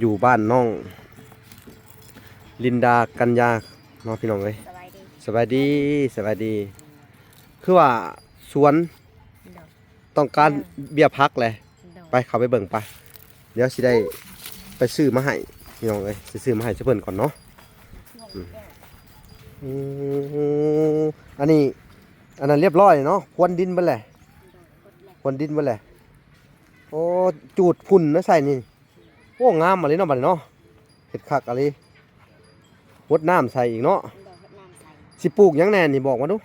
ຢູ່ບ້ານນ້ອງລິນດາ ກັນຍາເນາະ ພີ່ນ້ອງເອີຍ. ສະບາຍດີ ສະບາຍດີ ສະບາຍດີ. ຄືວ່າສວນ ໂດຍ ຕ້ອງການ ໂດຍ ເບ້ຍຜັກແຫຼະ. ໂດຍ ໄປ ເຂົ້າໄປເບິ່ງໄປ. ດຽວຊິໄດ້ໄປຊື້ມາໃຫ້ ພີ່ນ້ອງເອີຍ, ຊິຊື້ມາໃຫ້ເພິ່ນກ່ອນເນາະ. ອືມ ອືມ ອັນນີ້ ອັນນັ້ນລຽບຮ້ອຍເນາະ, ພວນດິນເບິດແຫຼະ ໂດຍ ເບິດແຫຼະ ພວນດິນເບິດແຫຼະ. ໂອ້ ຈູດຝຸ່ນມາໃສ່ນີ້. ໂອ້ ງາມອີ່ຫຼີເນາະ ບັດນີ້ເນາະ, ເຮັດຄັກອີ່ຫຼີ. ຫົດນ້ຳໃສ່ອີກເນາະ. ໂດຍ ຫົດນ້ຳໃສ່. ຊິປູກຫຍັງແດ່ນີ້ ບອກມາດູ.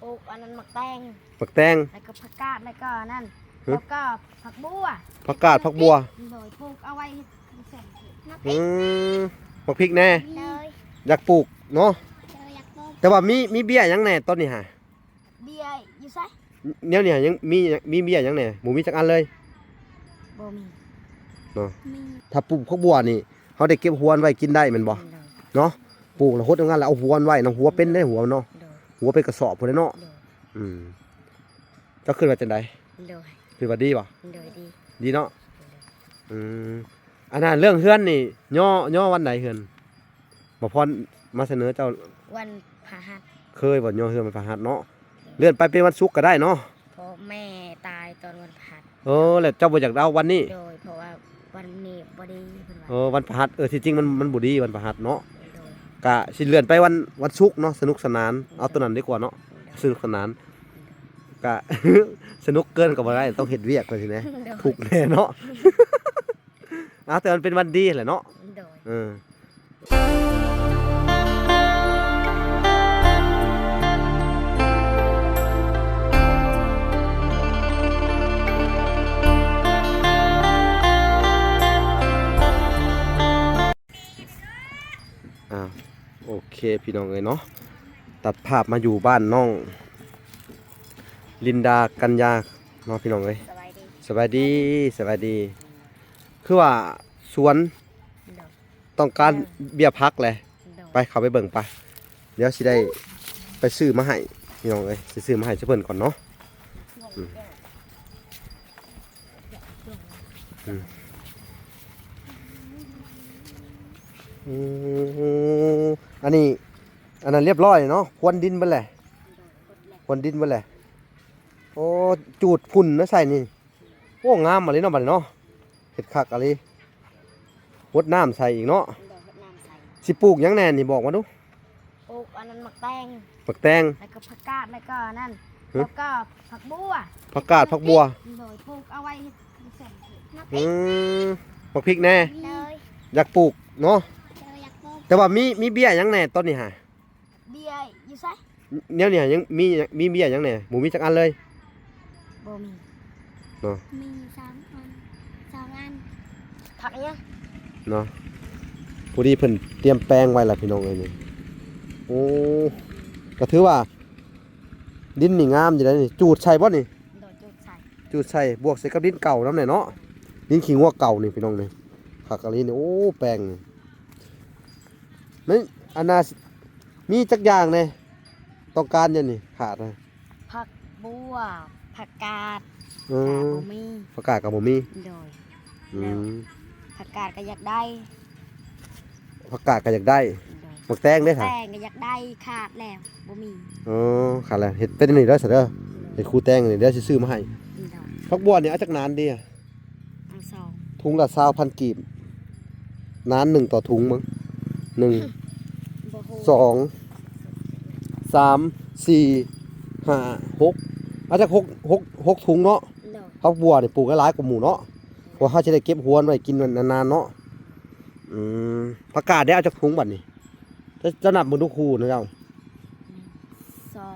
ປູກອັນນັ້ນ ໝາກແຕງ ໝາກແຕງ ແລ້ວກໍຜັກກາດ ແລ້ວກໍອັນນັ້ນ ຮະ ແລ້ວກໍຜັກບົ່ວ ຜັກກາດ ຜັກບົ່ວ. ໂດຍ ປູກເອົາໄວ້ເຮັດ ອືມ ໝາກພິກແດ່. ໂດຍ ຢາກປູກເນາະ. ໂດຍ ຢາກປູກ. ແຕ່ວ່າມີ ມີເບ້ຍຫຍັງແດ່ຕອນນີ້ຫາ? ເບ້ຍຢູ່ໃສ? ແນວນີ້ຫາ ຍັງມີ ມີເບ້ຍຫຍັງແດ່? ບໍ່ມີຈັກອັນເລີຍ. ບໍ່ມີເນາະ. ມີ ຖ້າປູກຜັກບົ່ວນີ້ ເຮົາໄດ້ເກັບຫົວໄວ້ກິນໄດ້ແມ່ນບໍ່? ໂດຍ ເນາະ. ປູກແລ້ວຫົດເອົາຫັ້ນແລ້ວເອົາຫົວໄວ້ເນາະ, ຫົວເປັນເດ້ ຫົວເນາະ. ໂດຍ ຫົວເປັນກະສອບພຸ້ນແຫຼະເນາະ. ໂດຍ ອືມ ເຈົ້າຄິດວ່າຈັ່ງໃດ? ໂດຍ ຄິດວ່າດີບໍ່? ໂດຍ ດີ ດີເນາະ. ໂດຍ ອືມ ອັນນັ້ນເລື່ອງເຮືອນນີ້ ຍໍ ຍໍວັນໃດເຮືອນ? ບໍ່ພອນມາສະເໜີເຈົ້າ ວັນພະຫັດ. ເຄີຍບໍ່ຍໍເຮືອນວັນພະຫັດເນາະ? ເລື່ອນໄປເປັນວັນສຸກກໍໄດ້ເນາະ. ເພາະແມ່ຕາຍຕອນວັນພະຫັດ. ເອີ ແລ້ວເຈົ້າບໍ່ຢາກເອົາວັນນີ້? ໂດຍ ເພາະວ່າວັນນີ້ບໍ່ດີເພິ່ນວ່າ. ເອີ ວັນພະຫັດ ເອີ ທີ່ຈິງມັນ ມັນບໍ່ດີວັນພະຫັດເນາະ. ໂດຍ ກະຊິເລື່ອນໄປວັນ ວັນສຸກເນາະ, ສະໜຸກສະໜານ. ໂດຍ ເອົາໂຕນັ້ນດີກວ່າເນາະ. ໂດຍ ສະໜຸກສະໜານ. ໂດຍ ກະ ສະໜຸກເກີນກໍບໍ່ໄດ້ ຕ້ອງເຮັດວຽກ ວ່າຊີ້ແນ່. ໂດຍ ທຸກແນ່ເນາະ. ອ່າ ແຕ່ມັນເປັນວັນດີແຫຼະເນາະ. ໂດຍ ເອີ ອ່າ ໂອເຄ ພີ່ນ້ອງເອີຍເນາະ, ຕັດພາບມາຢູ່ບ້ານນ້ອງລິນດາ ກັນຍາເນາະ ພີ່ນ້ອງເອີຍ. ສະບາຍດີ ສະບາຍດີ ສະບາຍດີ. ຄືວ່າສວນ ໂດຍ ຕ້ອງການ ໂດຍ ເບ້ຍຜັກແຫຼະ. ໂດຍ ໄປ ເຂົ້າໄປເບິ່ງໄປ. ດຽວຊິໄດ້ໄປຊື້ມາໃຫ້ ພີ່ນ້ອງເອີຍ, ຊິຊື້ມາໃຫ້ເພິ່ນກ່ອນເນາະ. ອືມ ອືມ ອືມ ອັນນີ້ ອັນນັ້ນລຽບຮ້ອຍເນາະ, ພວນດິນເບິດແຫຼະ ໂດຍ ເບິດແຫຼະ ພວນດິນເບິດແຫຼະ. ໂອ້ ຈູດຝຸ່ນມາໃສ່ນີ້. ໂອ້ ງາມອີ່ຫຼີເນາະ ບັດນີ້ເນາະ, ເຮັດຄັກອີ່ຫຼີ. ຫົດນ້ຳໃສ່ອີກເນາະ. ໂດຍ ຫົດນ້ຳໃສ່. ຊິປູກຫຍັງແດ່ນີ້ ບອກມາດູ. ປູກອັນນັ້ນ ໝາກແຕງ ໝາກແຕງ ແລ້ວກໍຜັກກາດ ແລ້ວກໍອັນນັ້ນ ຮະ ແລ້ວກໍຜັກບົ່ວ ຜັກກາດ ຜັກບົ່ວ. ໂດຍ ປູກເອົາໄວ້ເຮັດ ອືມ ໝາກພິກແດ່. ໂດຍ ຢາກປູກເນາະ. ໂດຍ ຢາກປູກ. ແຕ່ວ່າມີ ມີເບ້ຍຫຍັງແດ່ຕອນນີ້ຫາ? ເບ້ຍຢູ່ໃສ? ແນວນີ້ຫາ ຍັງມີ ມີເບ້ຍຫຍັງແດ່? ບໍ່ມີຈັກອັນເລີຍ. ບໍ່ມີເນາະ. ມີສອງອັນ ສອງອັນ. ຜັກອີ່ຫຍັງເນາະ? ພໍດີເພິ່ນຕຽມແປງໄວ້ລະ ພີ່ນ້ອງເອີຍນີ້. ໂອ້ ກໍຖືວ່າດິນນີ້ງາມຢູ່ໃດ໋ນີ້. ຈູດໃສ່ບໍ່ນີ້? ໂດຍ ຈູດໃສ່ ຈູດໃສ່ ບວກໃສ່ກັບດິນເກົ່ານຳແດ່ເນາະ, ດິນຂີ້ງົວເກົ່ານີ້ ພີ່ນ້ອງນີ້. ຄັກອີ່ຫຼີນີ້. ໂອ້ ແປງນີ້ ມັນ ອັນນ່າ ມີຈັກຢ່າງແດ່ ຕ້ອງການຢູ່ນີ້ ຂາດນະ? ຜັກບົ່ວ ຜັກກາດ ເອີ ກະບໍ່ມີ ຜັກກາດກໍບໍ່ມີ. ໂດຍ ອືມ ແລ້ວຜັກກາດກໍຢາກໄດ້ ຜັກກາດກໍຢາກໄດ້. ໂດຍ ໝາກແຕງເດ້ ໝາກແຕງກໍຢາກໄດ້ ຂາດແລ້ວ ບໍ່ມີ. ເອີ ຂາດແລ້ວ ເຮັດເປັນອັນນີ້ເດີ ຊະເດີ ໂດຍ ເຮັດຄູ່ແຕງນີ້ ດຽວຊິຊື້ມາໃຫ້. ໂດຍ ຜັກບົ່ວນີ້ເອົາຈັກໜານດີ? ເອົາສອງ ຖົງລະຊາວພັນກີບ. ໜານໜຶ່ງຕໍ່ຖົງເບິ່ງ ໜຶ່ງ ບໍ່ຮູ້ ສອງ ສາມ ສີ່ ຫ້າ ຫົກ ອາດຈະຫົກ ຫົກ ຫົກຖົງເນາະ. ໂດຍ ຜັກບົ່ວນີ້ປູກຫຼາຍໆກວ່າໝູ່ເນາະ, ເພາະເຮົາຊິໄດ້ເກັບຮວນໄວ້ກິນນານໆເນາະ. ອືມ ຜັກກາດເດ້ ເອົາຈັກຖົງບັດນີ້? ເຈົ້າ ເຈົ້ານັບເບິ່ງດູຄູ່ນະເຈົ້າ. ໜຶ່ງ ສອງ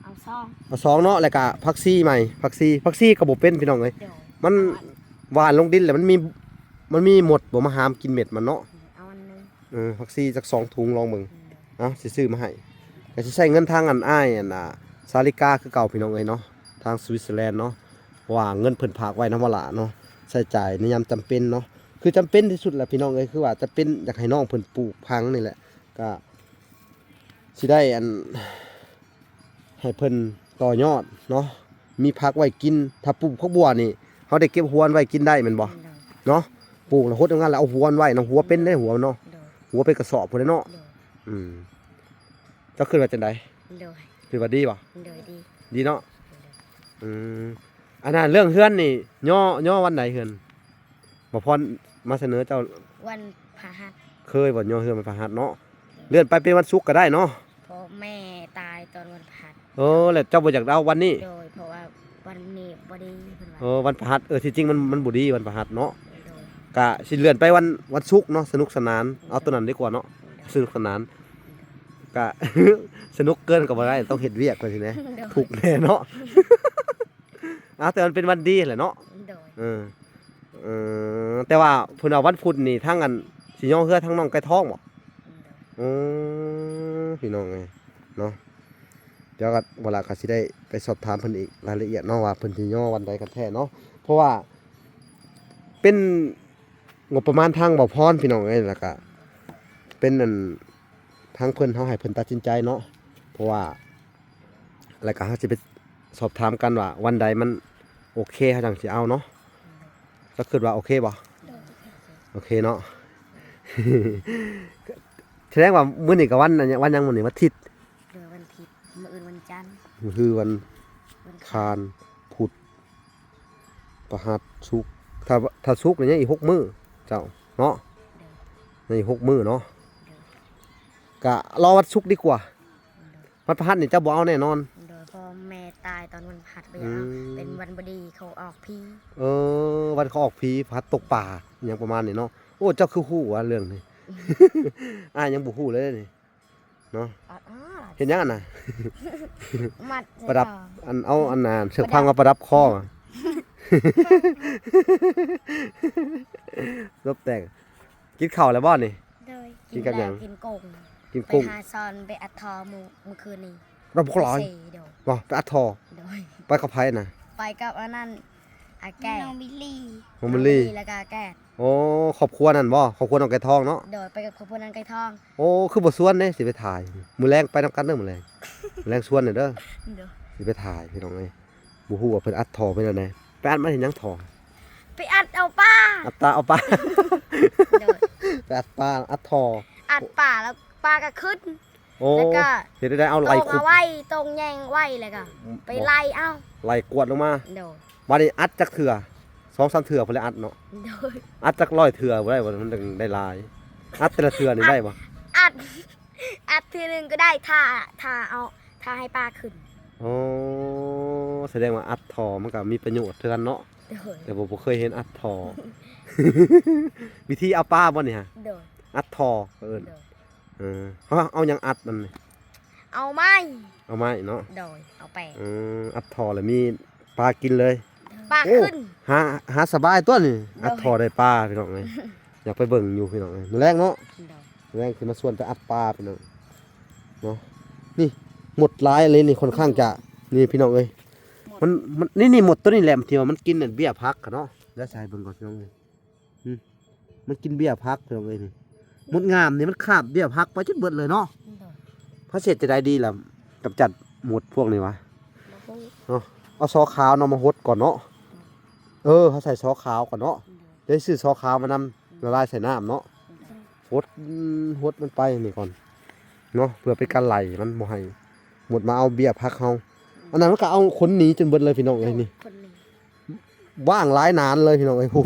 ເອົາສອງ ເອົາສອງເນາະ. ແລ້ວກະຜັກຊີໃໝ່ ຜັກຊີ ຜັກຊີກໍບໍ່ເປັນ ພີ່ນ້ອງເອີຍ. ໂດຍ ມັນຫວ່ານລົງດິນແລ້ວ ມັນມີ ມັນມີມົດບໍ່ມາຫາມກິນເມັດມັນເນາະ. ເອົາອັນໜຶ່ງ ເອີ ຜັກຊີຈັກສອງຖົງລອງເບິ່ງ. ອືມ ເອົາ ຊິຊື້ມາໃຫ້ ກໍຊິໃຊ້ເງິນທາງອັນອ້າຍ ອັນ ອ່າ ສາລິກາຄືເກົ່າ ພີ່ນ້ອງເອີຍເນາະ, ທາງສະວິດເຊີແລນເນາະ. ເພາະວ່າເງິນເພິ່ນຝາກໄວ້ນຳວະຫຼ້າເນາະ, ໃຊ້ຈ່າຍໃນຍາມຈຳເປັນເນາະ. ຄືຈຳເປັນທີ່ສຸດແຫຼະ ພີ່ນ້ອງເອີຍ, ຄືວ່າຈຳເປັນຢາກໃຫ້ນ້ອງເພິ່ນປູກຜັງນີ້ແຫຼະ, ກະຊິໄດ້ອັນ ໃຫ້ເພິ່ນຕໍ່ຍອດເນາະ, ມີຜັກໄວ້ກິນ. ຖ້າປູກຜັກບົ່ວນີ້ ເຮົາໄດ້ເກັບຮວນໄວ້ກິນໄດ້ແມ່ນບໍ່? ໂດຍ ເນາະ. ປູກແລ້ວຫົດເອົາງານ ແລ້ວເອົາຫົວມັນໄວ້ເນາະ. ຫົວເປັນເດ້ ຫົວເນາະ. ໂດຍ. ຫົວເປັນກະສອບພຸ້ນເດ້ເນາະ. ໂດຍ. ອືມ ເຈົ້າຄິດວ່າຈັ່ງໃດ? ໂດຍ. ຄິດວ່າດີບໍ່? ໂດຍ ດີ. ດີເນາະ. ໂດຍ. ອືມ ອັນນັ້ນເລື່ອງເຮືອນນີ້ ຍໍ ຍໍວັນໃດເຮືອນ? ບໍ່ພອນມາສະເໜີເຈົ້າ ວັນພະຫັດ. ເຄີຍບໍ່ຍໍເຮືອນວັນພະຫັດເນາະ. ເລື່ອນໄປເປັນວັນສຸກກໍໄດ້ເນາະ. ເພາະແມ່ຕາຍຕອນວັນພະຫັດ. ເອີ ແລ້ວເຈົ້າບໍ່ຢາກເອົາວັນນີ້? ໂດຍ ເພາະວ່າວັນນີ້ບໍ່ດີເພິ່ນວ່າ. ເອີ ວັນພະຫັດ ເອີ ທີ່ຈິງມັນ ມັນບໍ່ດີວັນພະຫັດເນາະ. ໂດຍ. ກະຊິເລື່ອນໄປວັນ ວັນສຸກເນາະ ສະໜຸກສະໜານ. ໂດຍ. ເອົາໂຕນັ້ນດີກວ່າເນາະ. ໂດຍ. ສະໜຸກສະໜານ ກະ ສະໜຸກເກີນກໍບໍ່ໄດ້ ຕ້ອງເຮັດວຽກກ່ອນຊີ້ແຫຼະ. ໂດຍ. ທຸກແດ່ເນາະ. ອ້າວ ແຕ່ມັນເປັນວັນດີແຫຼະເນາະ. ໂດຍ. ເອີ ເອີ ແຕ່ວ່າເພິ່ນວ່າວັນພຸດນີ້ ທາງອັນ ຊິຍໍເຮືອທາງນ້ອງໄກ່ທອງບໍ? ໂດຍ. ອືມ ພີ່ນ້ອງເອີຍເນາະ. ດຽວກໍ ເວລາກໍຊິໄດ້ໄປສອບຖາມເພິ່ນອີກລາຍລະອຽດເນາະ ວ່າເພິ່ນຊິຍໍວັນໃດກັນແທ້ເນາະ. ເພາະວ່າເປັນງົບປະມານທາງບ່າວພອນ ພີ່ນ້ອງເອີຍ ແລ້ວກໍເປັນອັນ ທາງເພິ່ນ ເຮົາໃຫ້ເພິ່ນຕັດສິນໃຈເນາະ. ເພາະວ່າ ແລ້ວກໍເຮົາຊິໄປສອບຖາມກັນວ່າວັນໃດມັນໂອເຄ ເຮົາຈັ່ງຊິເອົາເນາະ. ເຈົ້າຄິດວ່າໂອເຄບໍ່? ໂດຍ. ໂອເຄເນາະ. ສະແດງວ່າມື້ນີ້ກໍວັນ ວັນຫຍັງມື້ນີ້? ວັນທິດ. ໂດຍ ວັນທິດ. ມື້ອື່ນວັນຈັນ. ມື້ຮືວັນ ວັນຄານ ພຸດ ພະຫັດ ສຸກ. ຖ້າ ຖ້າສຸກນີ້ຍັງອີກຫົກມື້ເຈົ້າເນາະ. ໂດຍ. ຍັງອີກຫົກມື້ເນາະ. ໂດຍ. ກະລໍວັນສຸກດີກວ່າ. ໂດຍ. ວັນພະຫັດນີ້ເຈົ້າບໍ່ເອົາແນ່ນອນ. ໂດຍ. ເພາະແມ່ຕາຍຕອນວັນພະຫັດ ບໍ່ຢາກເອົາ. ອືມ ເປັນວັນບໍ່ດີ ເຂົາອອກຜີ. ເອີ ວັນເຂົາອອກຜີ ພະຫັດຕົກປາ ອີຫຍັງປະມານນີ້ເນາະ. ໂອ້ ເຈົ້າຄືຮູ້ວ່າເລື່ອງນີ້ ອ້າຍຍັງບໍ່ຮູ້ເລີຍນີ້ເນາະ. ອາ ເຮັດຫຍັງຫັ້ນນະ? ມັດໃສ່ຄໍ ປະດັບ ອັນ ເອົາອັນນ່າ ເຊືອກຟາງມາປະດັບຄໍ. ປະດັບ ລົບແຕກ. ກິນເຂົ້າແລ້ວບໍ່ນີ້? ໂດຍ. ກິນກັບຫຍັງ? ກິນແລ້ວ ກິນກຸ້ງ. ກິນກຸ້ງ. ໄປຫາຊອນ ໄປອັດທໍ່ມື້ ມື້ຄືນນີ້. ລະບໍ່ຫຼາຍ. ໂດຍ. ບໍ່ ໄປອັດທໍ່. ໂດຍ. ໄປກັບໃຜນະ? ໄປກັບອັນນັ້ນ ອາແກດ ນ້ອງບິລລີ ນ້ອງບິລລີ ແລ້ວກໍອາແກດ. ໂອ້ ຄອບຄົວນັ້ນບໍ່? ຄອບຄົວນ້ອງໄກ່ທອງເນາະ. ໂດຍ. ໄປກັບຄອບຄົວນ້ອງໄກ່ທອງ. ໂອ້ ຄືບໍ່ຊວນເດ້ ຊິໄປຖ່າຍ. ມື້ແລງໄປນຳກັນເດີ ມື້ແລງ. ມື້ແລງຊວນແດ່ເດີ. ໂດຍ. ຊິໄປຖ່າຍ ພີ່ນ້ອງເອີຍ. ບໍ່ຮູ້ວ່າເພິ່ນອັດທໍ່ເປັນແນວໃດ. ໄປອັດມາເຮັດຫຍັງທໍ່? ໄປອັດເອົາປາ. ອັດຕາເອົາປາ. ໂດຍ. ໄປອັດປາ ອັດທໍ່ ອັດປາ ແລ້ວປາກໍຂຶ້ນ. ໂອ້ ແລ້ວກໍເຮັດໄດ້ ເອົາໄລ່ ຕົງເອົາໄວ້ ຕົງແຍງໄວ້ ແລ້ວກໍໄປໄລ່ເອົາ ໄລ່ກວດລົງມາ. ໂດຍ. ບາດນີ້ອັດຈັກເທື່ອ? ສອງສາມເທື່ອພຸ້ນແຫຼະອັດເນາະ. ໂດຍ. ອັດຈັກຮ້ອຍເທື່ອບໍ່ໄດ້ບໍ່ ມັນຈັ່ງໄດ້ຫຼາຍ? ອັດແຕ່ລະເທື່ອນີ້ໄດ້ບໍ່? ອັດ ອັດເທື່ອໜຶ່ງກໍໄດ້ ຖ້າ ຖ້າເອົາ ຖ້າໃຫ້ປາຂຶ້ນ. ໂອ້ ສະແດງວ່າອັດທໍ່ມັນກໍມີປະໂຫຍດຄືກັນເນາະ. ໂດຍ. ແຕ່ບໍ່ ບໍ່ເຄີຍເຫັນອັດທໍ່. ວິທີເອົາປາບໍ່ນີ້ຫະ? ໂດຍ. ອັດທໍ່ເອີ້ນ. ໂດຍ. ເອີ ເຮົາເອົາຫຍັງອັດມັນນີ້? ເອົາໄມ້. ເອົາໄມ້ເນາະ. ໂດຍ. ເອົາແປ້ງ. ເອີ ອັດທໍ່ແລ້ວມີປາກິນເລີຍ. ປາ ໂອ້ ຂຶ້ນ. ຫາ ຫາສະບາຍຕົວນີ້. ໂດຍ. ອັດທໍ່ໄດ້ປາ ພີ່ນ້ອງເອີຍ. ຢາກໄປເບິ່ງຢູ່ ພີ່ນ້ອງເອີຍ ມື້ແລງເນາະ. ໂດຍ. ມື້ແລງຊິມາຊວນໄປອັດປາ ພີ່ນ້ອງເນາະ. ນີ້ມົດຫຼາຍເລີຍນີ້ ຄ່ອນຂ້າງຈະ ນີ້ ພີ່ນ້ອງເອີຍ. ມົດ ມັນ ມັນ ນີ້ ນີ້ມົດຕົວນີ້ແຫຼະ ທີ່ວ່າມັນກິນອັນເບ້ຍຜັກເນາະ. ແລ້ວໃສ່ເບິ່ງກ່ອນ ພີ່ນ້ອງເອີຍ. ອືມ ມັນກິນເບ້ຍຜັກ ພີ່ນ້ອງເອີຍນີ້. ມົດງາມນີ້ມັນຄາບເບ້ຍຜັກໄປຈົນເບິດເລີຍເນາະ. ໂດຍ. ເຮົາຊິເຮັດຈັ່ງໃດດີລະ ກຳຈັດມົດພວກນີ້ຫວາ? ບໍ່ຮູ້. ເນາະ ເອົາສໍຂາວເນາະມາຫົດກ່ອນເນາະ. ເອີ ເຮົາໃສ່ສໍຂາວກ່ອນເນາະ. ໂດຍ. ໄດ້ຊື້ສໍຂາວມານຳ ລະລາຍໃສ່ນ້ຳເນາະ. ໂດຍ. ຫົດ ຫົດມັນໄປນີ້ກ່ອນເນາະ ເພື່ອເປັນການໄລ່ມັນ ບໍ່ໃຫ້ມົດມາເອົາເບ້ຍຜັກເຮົາ. ອັນນັ້ນມັນກໍເອົາຂົນໜີຈົນເບິດເລີຍ ພີ່ນ້ອງເອີຍນີ້. ຂົນໜີ ຫວ່າງຫຼາຍນານເລີຍ ພີ່ນ້ອງເອີຍ. ໂອ້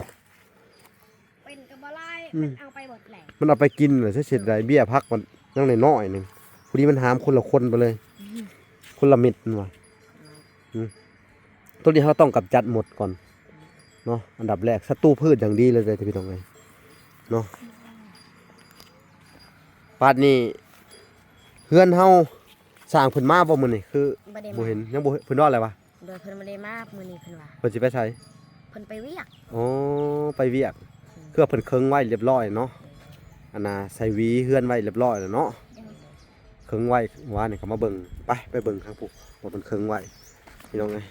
ເປັນກໍບໍ່ຫຼາຍ ອືມ ມັນເອົາໄປເບິດແຫຼະ. ມັນເອົາໄປກິນແຫຼະ ເສຍດາຍເບ້ຍຜັກມັນຍັງນ້ອຍໆໜຶ່ງ. ພໍດີມັນຫາມຄົນລະຄົນໄປເລີຍ. ອືມ ຄົນລະເມັດມັນວ່າ. ອືມ ຕົວນີ້ເຮົາຕ້ອງກຳຈັດມົດກ່ອນເນາະ ອັນດັບແລກ. ສັດຕູພືດຢ່າງດີເລີຍເດີ ພີ່ນ້ອງເອີຍເນາະ. ບາດນີ້ເຮືອນເຮົາ ຊ່າງເພິ່ນມາບໍ່ມື້ນີ້? ຄືບໍ່ເຫັນ ບໍ່ເຫັນ ຍັງບໍ່ ເພິ່ນວ່າແລ້ວຫວາ? ໂດຍ. ເພິ່ນບໍ່ໄດ້ມາມື້ນີ້ ເພິ່ນວ່າ. ເພິ່ນຊິໄປໃສ? ເພິ່ນໄປວຽກ. ໂອ້ ໄປວຽກ. ອືມ ຄືວ່າເພິ່ນເຄີງໄວ້ລຽບຮ້ອຍເນາະ. ໂດຍ. ອັນນ່າ ໃສ່ຫວີເຮືອນໄວ້ລຽບຮ້ອຍແລ້ວເນາະ. ໂດຍ. ເຄີງໄວ້ ວານນີ້ກໍມາເບິ່ງ ໄປ ໄປເບິ່ງທາງພຸ້ນວ່າເພິ່ນເຄີງໄວ້ ພີ່ນ້ອງເອີຍ.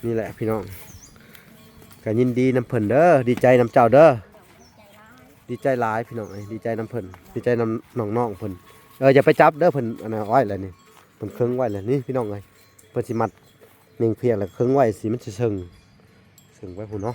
ນີ້ແຫຼະ ພີ່ນ້ອງ ກໍຍິນດີນຳເພິ່ນເດີ ດີໃຈນຳເຈົ້າເດີ. ດີໃຈຫຼາຍ ພີ່ນ້ອງເອີຍ ດີໃຈນຳເພິ່ນ ດີໃຈນຳນ້ອງໆເພິ່ນ. ເອີ ຢ່າໄປຈັບເດີ ເພິ່ນອັນນັ້ນໄວ້ແລ້ວນີ້ ເພິ່ນເຄີງໄວ້ແລ້ວນີ້ ພີ່ນ້ອງເອີຍ. ເພິ່ນຊິມັດເໜັງພຽງ ແລ້ວເຄີງໄວ້ ຊິມັນຊິເຊິ່ງ ເຊິ່ງໄວ້ພຸ້ນເນາະ.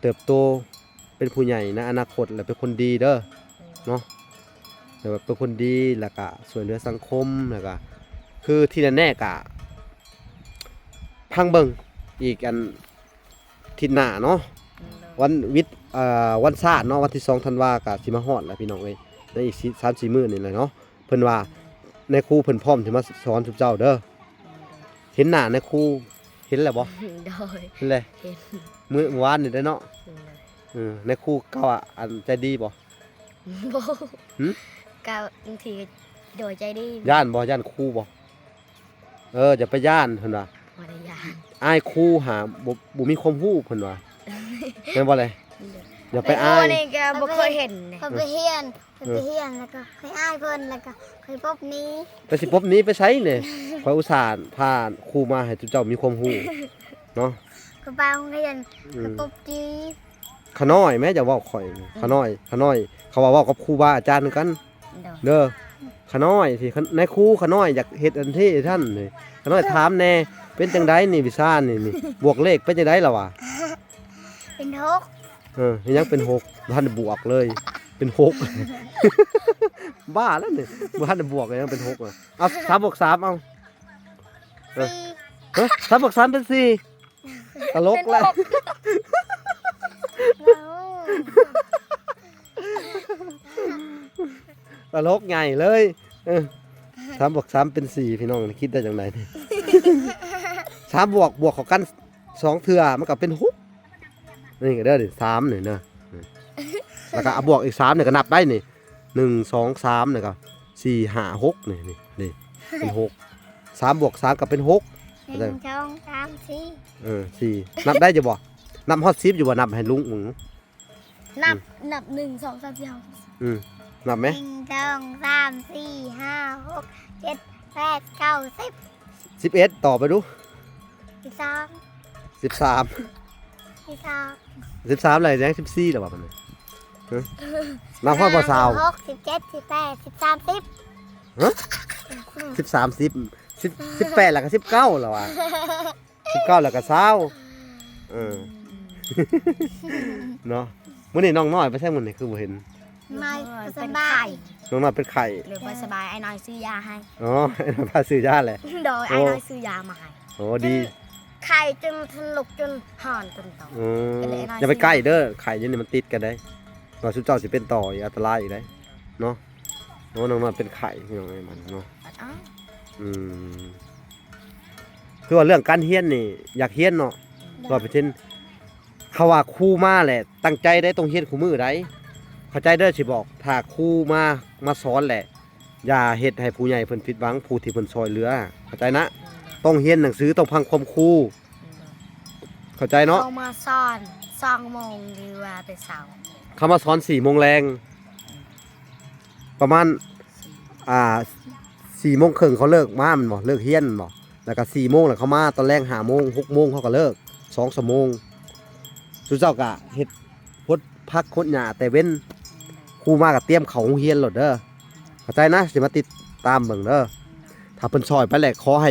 ເຕີບໂຕເປັນຜູ້ໃຫຍ່ໃນອະນາຄົດ ແລະ ເປັນຄົນດີເດີເນາະ ແບບວ່າເປັນຄົນດີ ແລ້ວກະຊ່ວຍເຫຼືອສັງຄົມ ແລ້ວກະ ຄືທີ່ແນ່ໆກະຟັງເບິ່ງອີກ ອັນ ທິດໜ້າເນາະ ວັນວິດ ເອີ ວັນຊາດເນາະ ວັນທີສອງທັນວາກະຊິມາຮອດແລ້ວພີ່ນ້ອງເອີຍ ໃນອີກສາມສີ່ມື້ນີ້ແຫຼະເນາະ. ເພິ່ນວ່ານາຍຄູເພິ່ນພ້ອມຊິມາສອນຊຸມເຈົ້າເດີ. ເຫັນໜ້ານາຍຄູ ເຫັນແລ້ວບໍ່? ໂດຍ ເຫັນແລ້ວ ເຫັນ ມື້ ມື້ວານນີ້ເດ້ເນາະ. ໂດຍ ເອີ ນາຍຄູເຂົາ ອັນ ໃຈດີບໍ່? ບໍ່ ຫື? ກໍບາງທີກໍ ໂດຍ ໃຈດີ. ຢ້ານບໍ່? ຢ້ານຄູບໍ່? ເອີ ຢ່າໄປຢ້ານ ເພິ່ນວ່າ ບໍ່ໄດ້ຢ້ານ ອາຍຄູຫາ ບໍ່ ບໍ່ມີຄວາມຮູ້ ເພິ່ນວ່າ ແມ່ນບໍ່ແລະ? ໂດຍ ຢ່າໄປອາຍ. ນີ້ກໍບໍ່ເຄີຍເຫັນ ຂ້ອຍໄປຮຽນ ຂ້ອຍໄປຮຽນ ແລ້ວກໍຂ້ອຍອາຍເພິ່ນ ແລ້ວກໍຂ້ອຍປົບໜີ. ແຕ່ຊິປົບໜີໄປໃສນີ້? ຂ້ອຍອຸດສ່າພາຄູມາໃຫ້ເຈົ້າມີຄວາມຮູ້ເນາະ. ຂ້ອຍໄປໂຮງຮຽນ ອືມ ຂ້ອຍປົບໜີ. ຂະນ້ອຍແມ້ ຢ່າເວົ້າຂ້ອຍ ອືມ ຂະນ້ອຍ ຂະນ້ອຍ ເຂົາວ່າເວົ້າກັບຄູບາອາຈານຄືກັນ. ໂດຍ ເດີ ຂະນ້ອຍ ທີ່ ນາຍຄູ ຂະນ້ອຍຢາກເຮັດອັນນີ້ອັນນັ້ນ ຂະນ້ອຍຖາມແດ່ ເປັນຈັ່ງໃດນີ້ ວິຊານີ້ ນີ້ ບວກເລກເປັນຈັ່ງໃດລະຫວາ? ເປັນຫົກ. ເອີ ເຮັດຫຍັງເປັນຫົກ? ບໍ່ທັນໄດ້ບວກເລີຍ ເປັນຫົກ. ບ້າແລ້ວນີ້ ບໍ່ທັນໄດ້ບວກ ຍັງເປັນຫົກ. ເອົາ ສາມບວກສາມ ເອົາ ເອີ ສີ່. ຮະ? ສາມບວກສາມເປັນສີ່. ຕະຫຼົກແຫຼະ ເປັນຫົກ. ຕະຫຼົກໃຫຍ່ເລີຍ. ເອີ ສາມບວກສາມເປັນສີ່ ພີ່ນ້ອງຄິດໄດ້ຈັ່ງໃດ? ສາມບວກ ບວກເຂົ້າກັນສອງເທື່ອ ມັນກໍເປັນຫົກ. ນີ້ກໍເດີ ນີ້ ສາມນີ້ເດີ ແລ້ວກໍເອົາບວກອີກສາມນີ້ ກໍນັບໄດ້ນີ້ ໜຶ່ງ ສອງ ສາມ ແລ້ວກໍ ສີ່ ຫ້າ ຫົກ ນີ້ ນີ້ ນີ້ ເປັນຫົກ. ສາມບວກສາມກໍເປັນຫົກ. ໜຶ່ງ ສອງ ສາມ ສີ່ ເອີ ສີ່ ນັບໄດ້ຢູ່ບໍ່? ນັບຮອດສິບຢູ່ບໍ່? ນັບໃຫ້ລຸງເບິ່ງ. ນັບ ອືມ ນັບ ໜຶ່ງ ສອງ ສາມ ສີ່ ຫ້າ ຫົກ ເຈັດ ແປດ ເກົ້າ ສິບ. ສິບເອັດ ຕໍ່ໄປດູ. ສິບສອງ ສິບສາມ ສິບສາມ ສິບສາມ ແລ້ວຍັງສິບສີ່ແລ້ວວ່າມັນ. ຮະ? ນັບຮອດບໍ່ຊາວ? ສິບຫົກ ສິບເຈັດ ສິບແປດ ສິບສາມ ສິບ. ຮະ? ສິບສາມ ສິບ ສິບ ສິບແປດ ແລ້ວກໍສິບເກົ້າແລ້ວວ່າ. ສິບເກົ້າ ແລ້ວກໍຊາວ. ເອີ ເນາະ. ມື້ນີ້ນ້ອງນ້ອຍໄປໃສ? ມື້ນີ້ຄືບໍ່ເຫັນ. ນ້ອຍ ນ້ອຍ ສະບາຍ ເປັນໄຂ້. ນ້ອງນ້ອຍເປັນໄຂ້ ເລີຍບໍ່ສະບາຍ. ອ້າຍນ້ອຍຊື້ຢາໃຫ້. ອໍ ອ້າຍນ້ອຍພາຊື້ຢາແຫຼະ. ໂດຍ ໂອ້ ອ້າຍນ້ອຍຊື້ຢາມາໃຫ້. ໂອ້ ດີ ຈົນໄຂ້ຈົນທະລຸກຈົນຮ້ອນຈົນໂຕ. ເອີ ກໍເລີຍອ້າຍນ້ອຍ ຢ່າໄປໃກ້ເດີ ໄຂ້ຢູ່ນີ້ມັນຕິດກັນໄດ໋. ວ່າຊຸມເຈົ້າຊິເປັນຕໍ່ອີກ ອັນຕະລາຍອີກໄດ໋ເນາະ. ໂອ້ ນ້ອງນ້ອຍເປັນໄຂ້ ພີ່ນ້ອງເອີຍ ມັນເນາະ. ອືມ ຄືວ່າເລື່ອງການຮຽນນີ້ ຢາກຮຽນເນາະ. ໂດຍ ວ່າໄປເຊັ່ນ ເຂົາວ່າຄູມາແຫຼະ ຕັ້ງໃຈໄດ້ ຕ້ອງຮຽນຄູ່ມື້ໃດ໋. ເຂົ້າໃຈເດີ ຊິບອກ ຖ້າຄູມາ ມາສອນແຫຼະ ຢ່າເຮັດໃຫ້ຜູ້ໃຫຍ່ເພິ່ນຜິດຫວັງ ຜູ້ທີ່ເພິ່ນຊ່ອຍເຫຼືອ ເຂົ້າໃຈນະ. ໂດຍ ຕ້ອງຮຽນໜັງສື ຕ້ອງຟັງຄວາມຄູ. ໂດຍ ເຂົ້າໃຈເນາະ. ເຂົາມາສອນສອງໂມງ ຫຼືວ່າແຕ່ເຊົ້າ? ເຂົາມາສອນສີ່ໂມງແລງ ປະມານ ອ່າ ສີ່ໂມງເຄິ່ງເຂົາເລີກມາແມ່ນບໍ່? ເລີກຮຽນແມ່ນບໍ່? ແລ້ວກໍສີ່ໂມງ ແລ້ວເຂົາມາຕອນແລງຫ້າໂມງ ຫົກໂມງເຂົາກໍເລີກ ສອງຊົ່ວໂມງ. ຊຸມເຈົ້າກໍເຮັດ ຫົດຜັກຫົດຫຍ້າແຕ່ເວັນ ຄູມາກໍຕຽມເຂົ້າໂຮງຮຽນໂລດເດີ ເຂົ້າໃຈນະ. ຊິມາຕິດຕາມເບິ່ງເດີ ຖ້າເພິ່ນຊ່ອຍໄປແລ້ວ ຂໍໃຫ້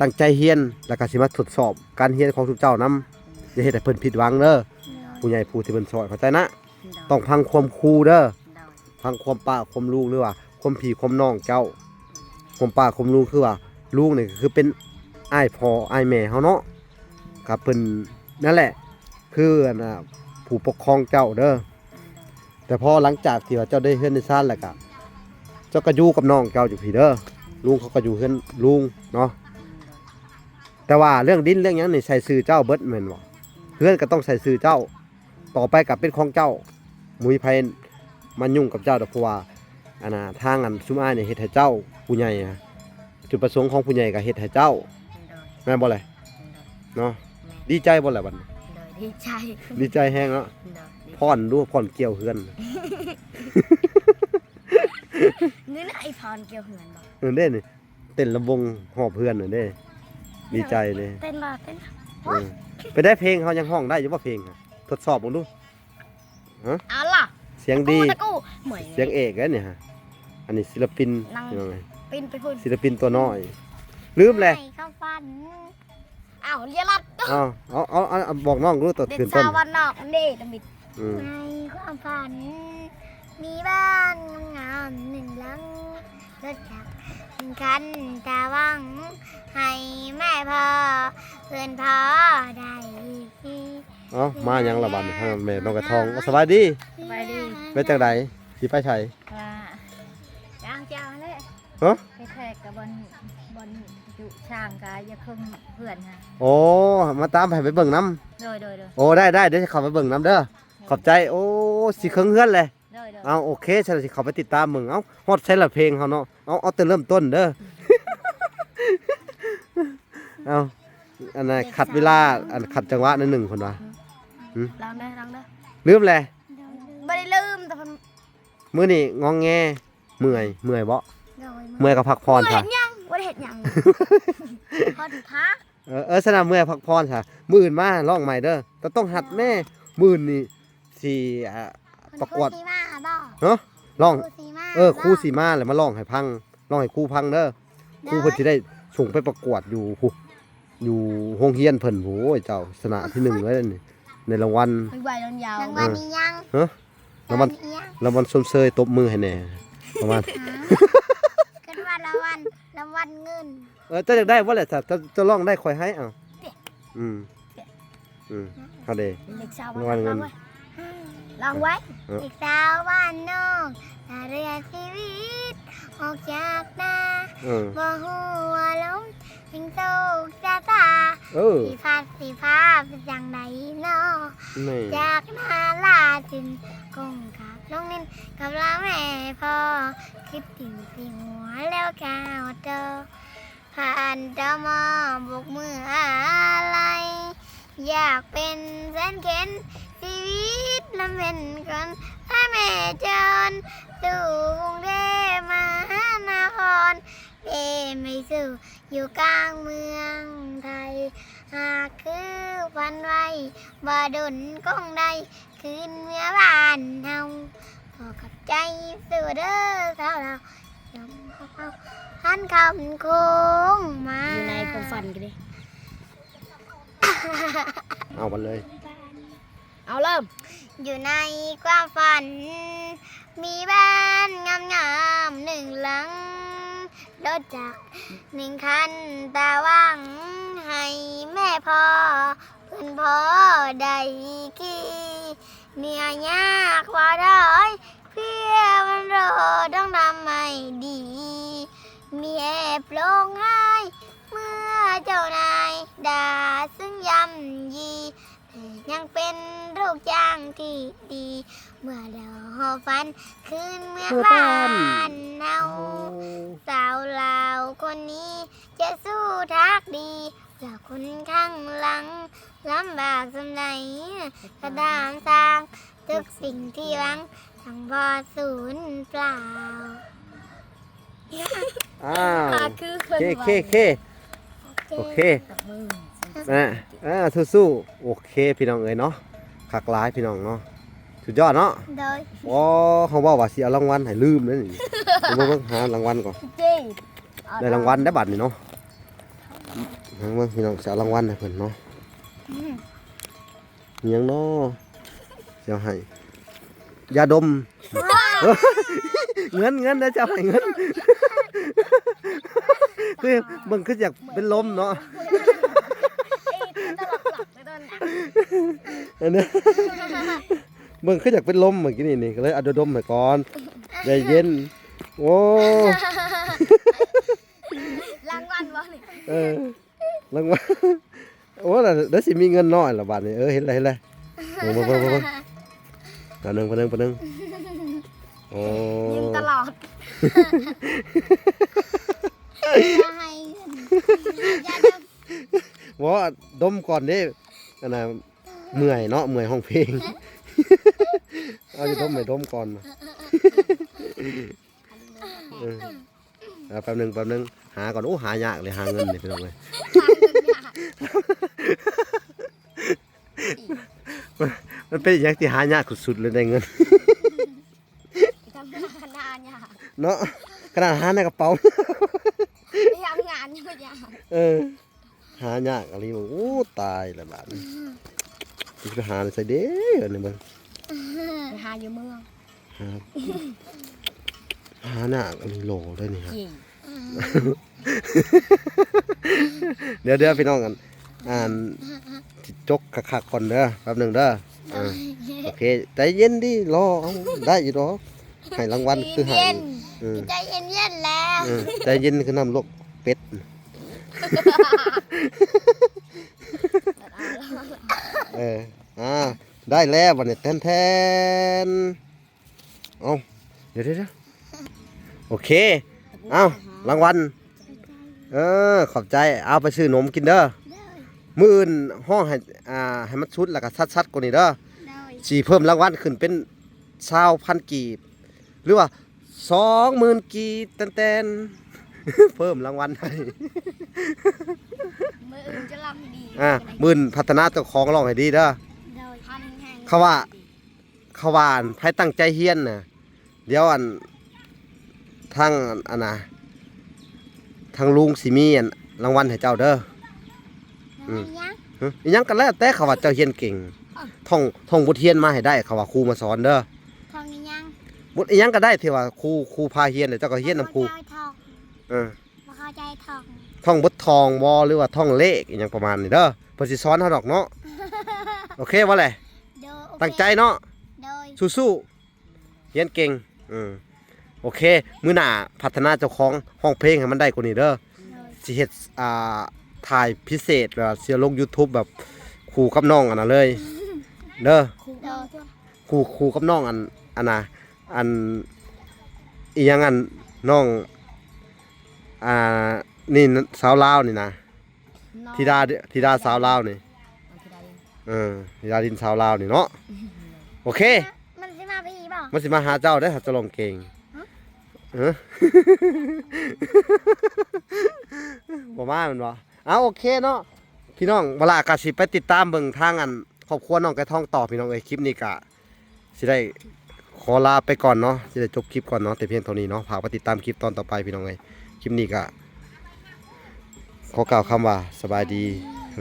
ຕັ້ງໃຈຮຽນ ແລ້ວກໍຊິມາທົດສອບການຮຽນຂອງຊຸມເຈົ້ານຳ. ຢ່າເຮັດໃຫ້ເພິ່ນຜິດຫວັງເດີ ຜູ້ໃຫຍ່ຜູ້ທີ່ເພິ່ນຊ່ອຍ ເຂົ້າໃຈນະ. ຕ້ອງຟັງຄວາມຄູເດີ ໂດຍ ຟັງຄວາມປ້າຄວາມລຸງ ຫຼືວ່າຄວາມພີ່ຄວາມນ້ອງເຈົ້າ. ຄວາມປ້າຄວາມລຸງຄືວ່າ ລຸງນີ້ກໍຄືເປັນອ້າຍພໍ່ອ້າຍແມ່ເຮົາເນາະ ກໍເພິ່ນນັ້ນແຫຼະ ຄືອັນນ່າ ຜູ້ປົກຄອງເຈົ້າເດີ. ແຕ່ພໍຫຼັງຈາກທີ່ວ່າເຈົ້າໄດ້ເຮືອນໄດ້ຊານແລ້ວກະ ເຈົ້າກໍຢູ່ກັບນ້ອງເຈົ້າຢູ່ພີ້ເດີ ລຸງເຂົາກໍຢູ່ເຮືອນລຸງເນາະ. ແຕ່ວ່າເລື່ອງດິນເລື່ອງຫຍັງນີ້ໃສ່ຊື່ເຈົ້າເບິດແມ່ນບໍ່? ເຮືອນກໍຕ້ອງໃສ່ຊື່ເຈົ້າ. ຕໍ່ໄປກໍເປັນຂອງເຈົ້າ ບໍ່ມີໃຜມາຫຍຸ້ງກັບເຈົ້າດອກ ເພາະວ່າ ອັນນ່າ ທາງອັນຊຸມອ້າຍນີ້ເຮັດໃຫ້ເຈົ້າ ຜູ້ໃຫຍ່ ຈຸດປະສົງຂອງຜູ້ໃຫຍ່ກໍເຮັດໃຫ້ເຈົ້າ ໂດຍ ແມ່ນບໍ່ແຫຼະ? ໂດຍ ເນາະ ແມ່ນ ດີໃຈບໍ່ແຫຼະບັດນີ້? ໂດຍ ດີໃຈ ດີໃຈແຮງເນາະ. ໂດຍ ຟ້ອນດູ ຟ້ອນກ່ຽວເຮືອນ ນີ້ນະ ໄອ້ຟ້ອນກ່ຽວເຮືອນບໍ່? ເອີ ເດ້ນີ້ ເຕັ້ນລຳວົງຮອບເຮືອນນັ້ນເດ້ ດີໃຈເດ້ ເຕັ້ນບໍ່ ເຕັ້ນບໍ່? ເອີ ເປັນໄດ ເພງເຮົາຍັງຮ້ອງໄດ້ຢູ່ບໍ່ ເພງ? ທົດສອບເບິ່ງດູ. ຮະ? ເອົາລະ ສຽງດີ ຕະກູ ຕະກູ ສຽງເອກເດ້ນີ້ຮະ. ອັນນີ້ສິລະປິນ ນາງ ພີ່ນ້ອງເອີຍ ປິ່ນໄປພຸ້ນ ສິລະປິນຕົວນ້ອຍ ລືມແຫຼະ ໃຫ້ເຂົາຝັນ. ເອົາ ເລຍລັດ ເອົາ ເອົາ ເອົາ ເອົາ ບອກນ້ອງດູ ຕອນ ເດັກສາວບ້ານນອກເດ້ ຕະມິດ ອືມ ໃນຄວາມຝັນ ມີບ້ານງາມໆໜຶ່ງຫຼັງ ລົດຈັກໜຶ່ງຄັນ ຕາຫວັງໃຫ້ແມ່ພໍ່ ເພື່ອນພໍ່ໄດ້ຂີ່. ເອົ້າ ມາຫຍັງລະບາດນີ້ ແມ່ນ້ອງກະທອງ? ສະບາຍດີ ສະບາຍດີ. ເປັນຈັ່ງໃດ ຊິໄປໃສ? ວ່າ ຈ້າງເຈົ້າຫັ້ນແຫຼະ. ຮະ? ແຂກກະບ່ອນ ບ່ອນຈຸຊ້າງກະຢ່າເຄິ່ງເພື່ອນຫັ້ນ. ໂອ້ ມາຕາມໃຫ້ໄປເບິ່ງນຳ. ໂດຍ ໂດຍ ໂດຍ. ໂອ້ ໄດ້ ໄດ້ ດຽວຊິເຂົ້າໄປເບິ່ງນຳເດີ. ໂດຍ. ຂອບໃຈ. ໂອ້ ຊິເຄິ່ງເຮືອນແຫຼະ. ໂດຍ ໂດຍ. ເອົ້າ ໂອເຄ ຊັ້ນຊິເຂົ້າໄປຕິດຕາມເບິ່ງ. ເອົ້າ ຮອດໃສລະເພງເຮົາເນາະ? ເອົາ ເອົາແຕ່ເລີ່ມຕົ້ນເດີ. ເອົາ ອັນນັ້ນ ເດັກສາວ ຂັດເວລາ ອັນ ຂັດຈັງຫວະໜ້ອຍໜຶ່ງ ເພິ່ນວ່າ. ອືມ ລອງເດີ ລອງເດີ. ລືມແຫຼະ? ບໍ່ໄດ້ລືມ ແຕ່ເພິ່ນ ມື້ນີ້ງອງແງ ເມື່ອຍ ເມື່ອຍບໍ່? ໂດຍ. ເມື່ອຍກະພັກຜ່ອນຊະ. ເມື່ອຍຫຍັງ? ບໍ່ໄດ້ເຮັດຫຍັງ. ພໍດີພາ. ເອີ ເອີ ຊັ້ນນະ ເມື່ອຍພັກຜ່ອນຊະ. ມື້ອື່ນມາຮ້ອງໃໝ່ເດີ. ຕ້ອງ ຕ້ອງຫັດແນ່. ໂດຍ. ມື້ອື່ນນີ້ຊິ ອ່າ ປະກວດ ຄູຊິມາບໍ່? ຮະ? ຮ້ອງ ຄູຊິມາ ເອີ ຄູຊິມາ ແລ້ວມາຮ້ອງໃຫ້ຟັງ ຮ້ອງໃຫ້ຄູຟັງເດີ. ໂດຍ. ຄູເພິ່ນຊິໄດ້ສົ່ງໄປປະກວດຢູ່ພຸ້ນ ຢູ່ໂຮງຮຽນເພິ່ນ. ໂອ້ຍ ເຈົ້າຊະນະທີໜຶ່ງເລີຍນີ້ ໃນລາງວັນ. ລາງວັນອີ່ຫຍັງ? ຮະ? ລາງວັນ ລາງວັນຊົມເຊີຍ ຕົບມືໃຫ້ແດ່ ລາງວັນ. ເອີ້ນວ່າລາງວັນ ລາງວັນເງິນ. ເອີ ເຈົ້າຢາກໄດ້ບໍ່ແຫຼະ? ເຈົ້າ ເຈົ້າ ເຈົ້າຮ້ອງໄດ້ ຂ້ອຍໃຫ້. ເອົ້າ ອືມ ອືມ ເຮົາເດ້ ເດັກສາວ ລາງວັນເງິນ ລາງວັນ. ເອີ ເດັກສາວບ້ານນອກ ຖ້າເລືອກຊີວິດອອກຈາກໜ້າ. ເອີ ບໍ່ຮູ້ວ່າລົມແຫ່ງໂຊກຊະຕາ ເອີ ຊິພັດຊິພາໄປຈັ່ງໃດນໍ. ຈາກນາລາຈຶ່ງຄົງກັບລົງດິນ ກັບລາແມ່ພໍ່ ຄິດຖິງຊິຫົວແລ້ວກ້າວຕໍ່ ຜ່ານຕມ ໂບກມືອາໄລ ຢາກເປັນແສນເຂັນ ຊີວິດລຳເພັນຄົນ ພາແມ່ຈອນ ສູ່ກຸງເທບມະຫານະຄອນ ເພໄປສູ່ຢູ່ກາງເມືອງໄທ ຫາກຄືຝັນໄວ້ ບໍ່ດົນຄົງໄດ້ຄືນເມືອບ້ານເຮົາ. ຂໍຂອບໃຈສູ່ເດີສາວລາວ ຍ້ອນພວກເຮົາພັນຄຳຄົງມາ ຢູ່ໃນຄວາມຝັນກັນເດ້. ເອົາກັນເລີຍ. ເອົາ ເລີ່ມ. ຢູ່ໃນຄວາມຝັນ ມີບ້ານງາມໆໜຶ່ງຫຼັງ ລົດຈັກໜຶ່ງຄັນ ຕາຫວັງໃຫ້ແມ່ພໍ່ ເພື່ອນພໍ່ໄດ້ຂີ່ ເໜືອຍາກບໍ່ຖອຍ ເພື່ອມັນໂລດຕ້ອງທຳໃຫ້ດີ ມີແອບຮ້ອງໄຫ້ ເມື່ອເຈົ້ານາຍດ່າເຊິ່ງຢ້ຳຢີ ແຕ່ຍັງເປັນລູກຈ້າງທີ່ດີ ເມື່ອແລ້ວຫໍ່ຝັນຄືນເມືອບ້ານເຮົາ. ສາວລາວຄົນນີ້ຈະສູ້ທາກດີ ເພື່ອຄົນຂ້າງຫຼັງລຳບາກສ່ຳໃດ ກະຕາມຊ່າງ ທຸກສິ່ງທີ່ຫວັງ ທັງບໍ່ສູນເປົ່າ. ອ້າວ ໂອເຄ ໂອເຄ ໂອເຄ ອ່າ ສູ້ໆ. ໂອເຄ ພີ່ນ້ອງເອີຍເນາະ ຄັກຫຼາຍພີ່ນ້ອງເນາະ ສຸດຍອດເນາະ. ໂດຍ. ໂອ້ ເຮົາເວົ້າວ່າຊິເອົາລາງວັນໃຫ້ ລືມເດ້ນີ້. ເບິ່ງ ເບິ່ງ ຫາລາງວັນກ່ອນ. ໄດ້ລາງວັນໄດ້ບາດນີ້ເນາະ. ເບິ່ງ ພີ່ນ້ອງ ຊິເອົາລາງວັນໃຫ້ເພິ່ນເນາະ. ອືມ ມີຫຍັງນໍ ຊິເອົາໃຫ້? ຢາດົມ. ເງິນ ເງິນ ດຽວຊິເອົາໃຫ້ເງິນ. ຄືເບິ່ງຄືຢາກເປັນລົມເນາະ. ອັນນີ້ ເບິ່ງຄືຢາກເປັນລົມເມື່ອກີ້ນີ້ນີ້ ກະເລີຍເອົາຢາດົມໃຫ້ກ່ອນ. ໃຈເຢັນ. ໂອ້ ລາງວັນບໍ່ນີ້? ເອີ ລາງວັນ. ໂອ້ ແລ້ວ ແລ້ວຊິມີເງິນນ້ອຍລະບາດນີ້. ເອີ ເຫັນແລ້ວ ເຫັນແລ້ວ. ເບິ່ງ ເບິ່ງ ເບິ່ງ ເບິ່ງ. ປະໜຶ່ງ ປະໜຶ່ງ ປະໜຶ່ງ. ໂອ້ ຍິງຕະຫຼອດ. ບໍ່ ດົມກ່ອນເດ້. ອັນນ່າ ເມື່ອຍເນາະ ເມື່ອຍຮ້ອງເພງ. ເອົາຢາດົມໃຫ້ດົມກ່ອນ. ເອີ. ເອົາ ແປັບໜຶ່ງ ແປັບໜຶ່ງ ຫາກ່ອນ. ໂອ້ ຫາຍາກເລີຍ ຫາເງິນນີ້ ພີ່ນ້ອງເອີຍ. ມັນເປັນອີ່ຫຍັງທີ່ຫາຍາກສຸດໆເລີຍ ໄດ້ເງິນ ທຳງານຫາຍາກເນາະ. ຂະໜາດຫາໃນກະເປົາ ໄປທຳງານຍັງຍາກ. ເອີ. ຫ ຫາຍາກອີ່ຫຼີ. ໂອ້ ຕາຍແລ້ວບາດນີ້ ຊິໄປຫາໃສເດ້ ອັນນີ້ເບິ່ງ ໄປຫາຢູ່ເມືອງ ຫາ ຫາຍາກອີ່ຫຼີ ຫຼໍ່ເດ້ນີ້ຮະ. ເດີ ເດີ ພີ່ນ້ອງ ອັນ ອັນ ຊິຈົກຄັກໆກ່ອນເດີ ແປັບໜຶ່ງເດີ. ເອີ ໂອເຄ ໃຈເຢັນດີ ລໍເອົາ ໄດ້ຢູ່ດອກ ໃຫ້ລາງວັນຄືໃຫ້ ໃຈເຢັນ ເອີ ໃຈເຢັນແລ້ວ ເອີ ໃຈເຢັນຄືນ້ຳລວກເປັດ. ເອີ ອ່າ ໄດ້ແລ້ວບັດນີ້ ແທນໆ. ເອົ້າ ດຽວໆ ໂອເຄ ເອົ້າ ລາງວັນ ເອີ ຂອບໃຈ ເອົາໄປຊື້ນົມກິນເດີ. ມື້ອື່ນຮ້ອງໃຫ້ ອ່າ ໃຫ້ມັນສຸດ ແລ້ວກໍຊັດໆກວ່ານີ້ເດີ. ຊິເພີ່ມລາງວັນຂຶ້ນເປັນຊາວພັນກີບ ຫຼືວ່າສອງໝື່ນກີບ ແຕ່ນໆ ເພີ່ມລາງວັນໃຫ້. ມື້ອື່ນຈະລຳໃຫ້ດີ ອ່າ ມື້ອື່ນພັດທະນາເຈົ້າຂອງ ຮ້ອງໃຫ້ດີເດີ. ເຂົາວ່າ ເຂົາວ່າ ອັນ ໃຜຕັ້ງໃຈຮຽນນະ ດຽວ ອັນ ທາງ ອັນ ອັນນະ ທາງລຸງຊິມີ ອັນ ລາງວັນໃຫ້ເຈົ້າເດີ. ອືມ ອີຫຍັງ? ຫຶ ອີຫຍັງກໍແລ້ວແຕ່ ເຂົາວ່າເຈົ້າຮຽນເກັ່ງ ທ່ອງ ທ່ອງບົດຮຽນມາໃຫ້ໄດ້ ເຂົາວ່າຄູມາສອນເດີ. ທ່ອງອີຫຍັງ? ບົດອີຫຍັງກໍໄດ້ທີ່ວ່າຄູ ຄູພາຮຽນ ແລ້ວເຈົ້າກໍຮຽນນຳຄູ. ເອີ ບໍ່ເຂົ້າໃຈທ່ອງ ທ່ອງບົດທ່ອງບໍ່ ຫຼືວ່າທ່ອງເລກ ອີຫຍັງປະມານນີ້ເດີ ເພິ່ນຊິສອນເຮົາດອກເນາະ. ໂອເຄບໍ່ແຫຼະ? ໂດຍ ໂອເຄ ຕັ້ງໃຈເນາະ. ໂດຍ ສູ້ໆ ຮຽນເກັ່ງ. ເອີ ໂອເຄ ມື້ໜ້າພັດທະນາເຈົ້າຂອງ ຮ້ອງເພງໃຫ້ມັນໄດ້ກວ່ານີ້ເດີ. ໂດຍ ຊິເຮັດ ອ່າ ຖ່າຍພິເສດ ແບບວ່າຊິລົງ YouTube ແບບຄູ່ກັບນ້ອງອັນນັ້ນເລີຍເດີ. ໂດຍ ຄູ່ ຄູ່ກັບນ້ອງອັນ ອັນນະ ອັນ ອີຫຍັງ ອັນ ນ້ອງ ອ່າ ນີ້ ສາວລາວນີ້ນະ ທິດາ ທິດາສາວລາວນີ້ ເອີ ທິດາດິນສາວລາວນີ້ເນາະ. ໂອເຄ ມັນຊິມາພີ້ບໍ່? ມັນຊິມາຫາເຈົ້າເດ້ ຖ້າເຈົ້າຮ້ອງເກັ່ງ. ຫຶ ເອີ ບໍ່ມາແມ່ນບໍ່? ເອົາ ໂອເຄເນາະ ພີ່ນ້ອງ ເວລາກໍຊິໄປຕິດຕາມເບິ່ງທາງ ອັນ ຄອບຄົວນ້ອງໄກ່ທອງຕໍ່ ພີ່ນ້ອງເອີຍ. ຄລິບນີ້ກະຊິໄດ້ຂໍລາໄປກ່ອນເນາະ ຊິໄດ້ຈົບຄລິບກ່ອນເນາະ ແຕ່ພຽງເທົ່ານີ້ເນາະ. ຝາກໄປຕິດຕາມຄລິບຕອນຕໍ່ໄປ ພີ່ນ້ອງເອີຍ. ຄລິບນີ້ກະຂໍກ່າວຄຳວ່າສະບາຍດີ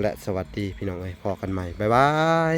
ແລະ ສະຫວັດດີ ພີ່ນ້ອງເອີຍ. ພໍ້ກັນໃໝ່ ບາຍບາຍ.